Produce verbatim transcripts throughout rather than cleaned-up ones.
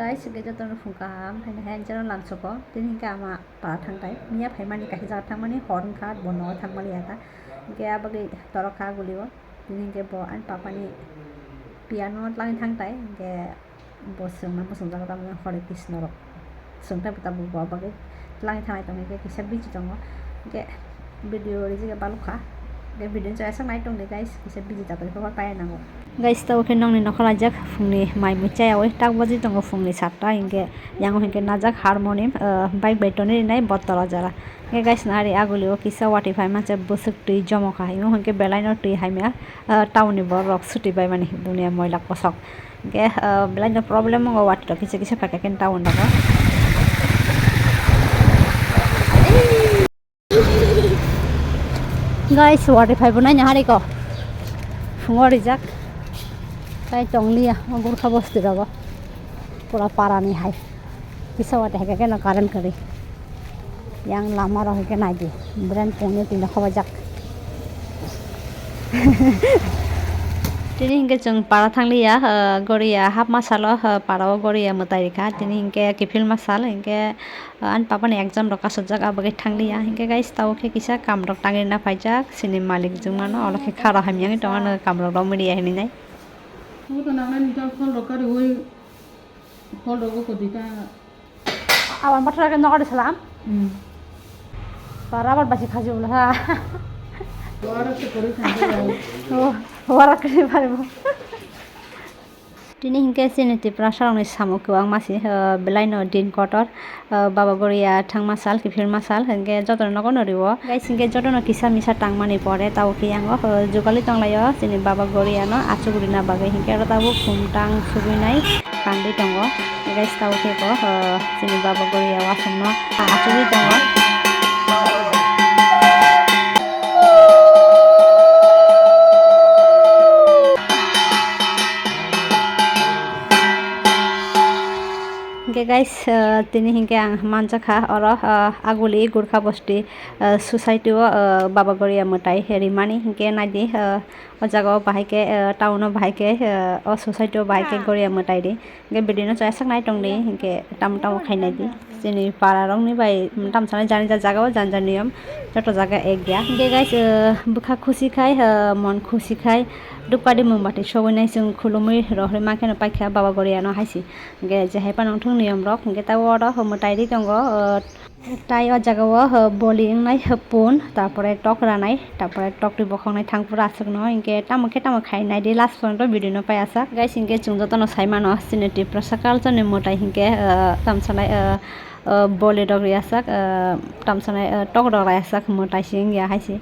Guys, hwnkhe jotono phung kaham, haino hai jora lamsoko, tini hwnkhe ama para thangtai, miya phaimani kaisa jaga thangmani, hor wngkha, bo nogo thangmani ya kha, hwnkhe abagwi torok kha gulio, tini hwnkhe bo ani papani piano twlangwi thangtai, hwnkhe bo swngna muchungjak tamni Hare Krishna rok, swngtai bo tabuk bo abagwi twlangwi thangnai tongwi khe kisa busy tongo, hwnkhe video rijikhe balukha. Hwnkhe video ni chaya sak nai tongdi guys, kisa busy jagwi khe paya nango. Guys, tabuk khe nokni nokha laijak, phungni mai mui chayawi tak baji tongo phungni satta, hwnkhe yango hwnkhe najak harmonium, ah, bike bai tonwi rinai bottle o jora. Hwnkhe guys, nari agulio kisa watwi phai manse bwswk twi jomo kha, imo hwnkhe belaino twi hamya, ah, town ni borok rok suti bai mani dunia moila kosok. Hwnkhe, ah, belaino problem wngo, watwi rok kisa kisa phaikha khe town rogo. Guys, watwi phaibo naina hariko. Phungo rijak. Tai tongliya, o Gurkha bosti rogo. Pura parani hai. Kisa watwi haikhe keno current kwrwi. Yang lama rok haikhe naidi. Bren pungni tino khobajak. Tini hwnkhe chwng para thangliya, ah, Goriya hapma salo, ah, para o Goriya mwtai rikha. Tini hwnkhe kiphilma sal, hwnkhe ani papani exam rok kasijak, abagwi thangliya. Hwnkhe guys, tabuk khe kisa kam rok tangwi rwna phaijak, chini malik chwngmano, olo khe kharo hamya wngwi tongo, ano kam rok romwi riya hinwi nai. Obo to nangnai nini phol rok kariui, phol rok o kodi ta. Awan bathra ke nokari salam. Hmm. Para abar basi khaji ulo ha. Wara se kori thanke. Oh, wara kri paribo. Tini hwnkhe chini Tiprasa rokni samung kwbangma se, ah, belaino din kotor, ah, Baba Goriya thangma sal, kiphilma sal, hwnkhe jotono nogo no rio. Guys, hwnkhe jotono kisa misa tangmani pore tabuk khe yango, ah, jugali tonglaio chini Baba Goriya no achuk rina bagwi, hwnkhe oro tabuk khum tang sugui nai kangwi tongo. Guys, tabuk khe ko, ah, chini Baba Goriya wasongno achugwi tongo. Hwnkhe guys, ah, tini hwnkhe ang manjakha oro, ah, Aguli Gurkha Bosti, ah, society o, ah, Baba Goriya mwtai rimani hwnkhe naidi, ah, o jaga o bahai khe, ah, town o bahai khe, ah, o society o bahai khe Goriya mwtai ri. Hwnkhe video no chaya sak nai tongdi, hwnkhe tamo tamo khainai di. Chini para rokni bai tamo sanai jani ja jaga o jani jani niyom joto jaga ek ya. Hwnkhe guys, ah, bwkha khusi khai, ah, mon khusi khai, dupkadi mombati sogwi nai chwng khulumui rohorwi mankhe no paikha Baba Goriya no hai se. Hwnkhe je hai phano wngthung niyom rok, hwnkhe tabuk oro mwtai ri tongo, ah, Tai o jaga o, o, boli wngnai, o, pun, tarpore tok ranai, tarpore tok twi bokhoknai thangphuru aswkno, hinkhe tamo khe tamo khai naidi last porjonto video no pai asak. Guys, hinkhe chwng jotono sai mano, chini Tiprasa culture ni mwtai hinkhe, o, tamsanai, o, o, boli rok ri asak, o, tamsanai, o, tok rok rai asak mwtai se wngya hai se.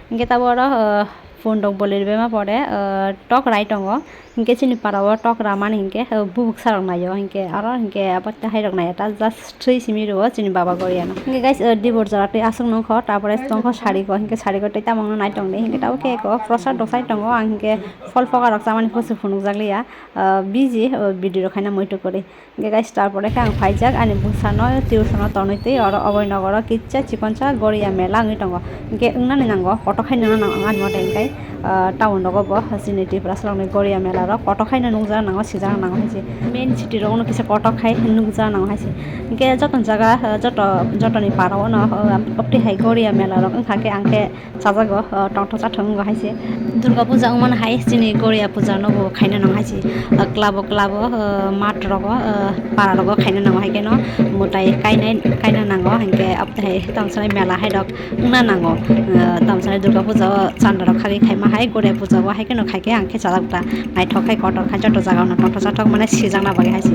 Hinkhe tabuk oro, o, Pun rok boli rwbaima pore, ah, tok rai tongo. Hinkhe chini para o tok ramani hinkhe, ah, bubuksa rok naio hinkhe aro hinkhe abo tei hai rok naiya ta just twi simi rwo chini Baba Goriano. Hinkhe guys, ah, dibor jora twi aswk nongkho, tarpore tongkho sariko, hinkhe sariko tei tamungno nai tongdi. Hinkhe tabuk khe eko prosad rok sai tongo, ang hinkhe phol phoka rok chamani phosi phunukjakliya, ah, busy, ah, video rok haino muitu kwrwi. Hinkhe guys, tarpore khe ang phaijak ani bwsano tuition o tonwi twi oro Abhainagar o kisa chikonsa Goriya mela wngwi tongo. Hinkhe wngnani nango, kotok khai nungna nango ani mothe hinkhe, ah, town rogo bo chini Tiprasa rokni Goriya mela rok kotok khai nukjak nango, sijak nango hai se. Main city rogo no kisa kotok khai nukjak nango hai se. Hinkhe joto jaga, ah, joto, jotoni para o no, ah, opti hai Goriya mela rok wngkha khe ang khe Chajago, o, tongthok chathok wngo hai se. Durga puja wngmano hai chini Goriya puja no bo khaina nang hai se. O, club o, club o, o, mat rogo, o, para rogo khaina nango hai khe no mwtai kainai, kaina nango hinkhe abo hai tamsai mela hai rok wngna nango. O, tamsai Durga puja o chanda rok khagwi khaima hai Goriya puja o hai khe no khai khe ang khe chajak ta. Naithok khai kotor khai joto jaga no tongthok chathok mane sijakna bagwi hai se.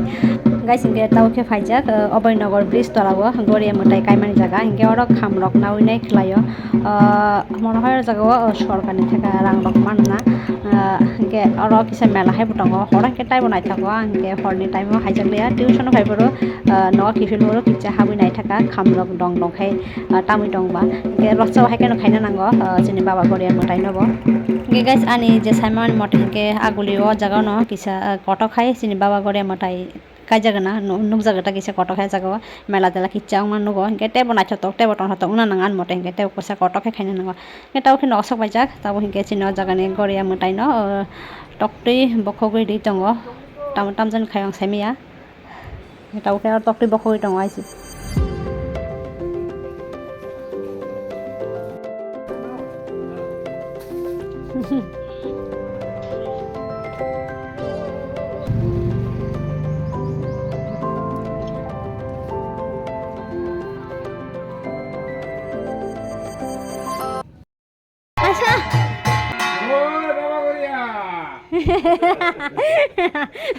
Guys, hinkhe tabuk khe phaijak, o, Abhainagar bridge tola o Goriya mwtai kaimani jaga hinkhe oro kham rok naui nai khlai o. Ah, mone hoi o jaga o, o, sorkar ni theka rang rok manna. Ah, hinkhe oro kisa mela hai bo tongo, horo hinkhe taibo naithogo, ang hinkhe horni time o haijakliya, tuition o phai phuru, ah, nogo kiphil phuru kisa habwi naithaka, kham rok dong dong khai, ah, tamwi tongba. Hinkhe roksa o hai kheno khaina nango, ah, chini Baba Goriya mwtai no bo. Hinkhe guys, ani je saimani mote hinkhe aguli o jaga no kisa, ah, kotok hai chini Baba Goriya mwtai. Kaijak gana nu-, nukjak gata kisa kotok hai jaga o mela tela kisa wngma nugo, hinkhe teibo naithotok teibo tongthok wngna nang ani mote hinkhe teibo kisa kotok khe khaina nango. Hinkhe tabuk khe nok sok paijak, tabuk hinkhe chini o jaga ni Goriya mwtai no, o, toktwi bokhogwi ri tongo, tamo tamjani khai ang saimanya. Tau khe aro tokti bokhogwi tongo aisi. Asa. Oi, Baba Goria.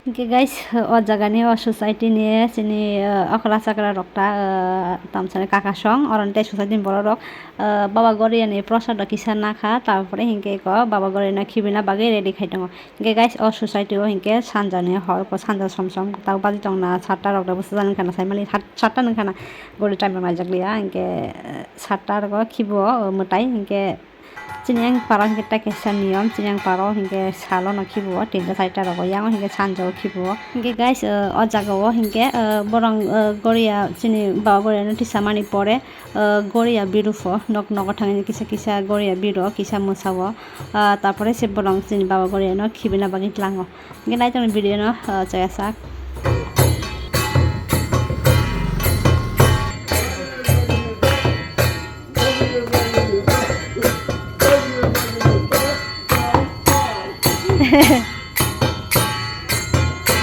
Hingke guys, o jaga ni, o society ni chini, eh, okra chakra rok ta, eh, tamsani kaka song, oro ni tei society ni borok rok, eh, Baba Goria ni prosad rok kisa nakha, tar pore hingke eko Baba Goria no khibina bagwi ready khai tongo. Hingke guys, o society o hingke sanja ni hor, sanja som som tau baji tong na, satta rok da bwsajak wngkha na, saimani sat-, satta wngkha na, gori time rok naijak liya, hingke, eh, satta rok o khibo o mwtai, hingke chini yang paro hingke tei kaisa niyom, chini yang paro hingke salo no khibo, tinta charta rogo, yang o hingke sanja o khibo. Hingke guys, eh, o jaga o hingke, eh, borong, eh, goria chini Baba Goria no tisamani pore, eh, goria biru pho nok nogo thangwi kisa kisa goria biru o kisa mwsa o, ah, tarpore se borong chini Baba Goria no khibina bagwi tlango. Hingke naitok ni video no, ah, chaya sak.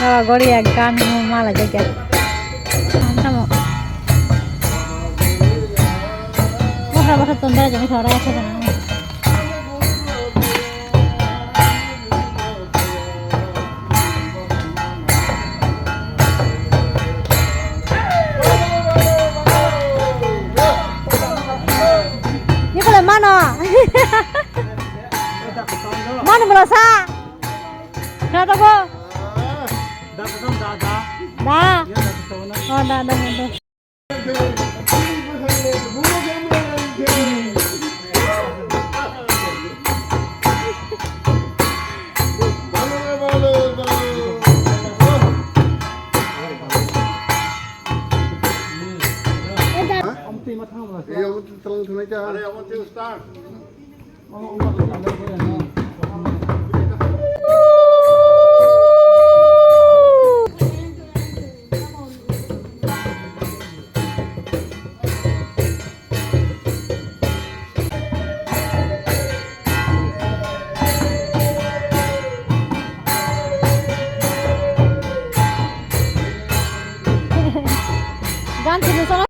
Baba Goria gan mo mala jaga. Tamo. Basa basa tunda jami thora sa jana. Ni pala mano. Mano pala sa. Kata ko. Da. Oh, da, da, da. Gan sini sana.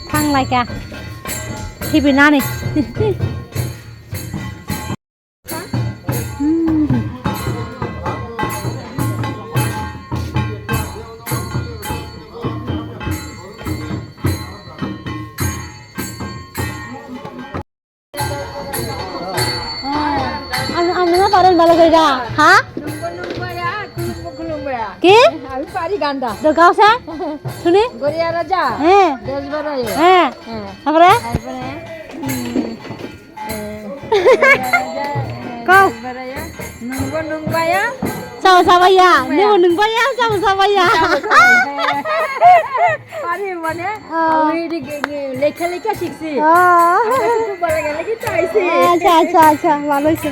Thang lai kha. Khibi nani. Ang, ang mga parang balagay ka, ha? Ki? Ang pari ganda. Do gaw sa? Suni? Goria raja. Eh. Dej barayo. Eh. Eh. Apre? Apre? Hmm. Eh. Goria raja, eh, kau. Dej barayo. Nungbo nungbaya. Sama sama ya. Nungbo nungbaya, sama sama ya. Sama sama ya. Pari mane, ah. Already ge-, ge-, lekha lekha shikchi. Ah. Amra shikhu bole gele ki chaisi. Acha, acha, acha, bhalo hoyse.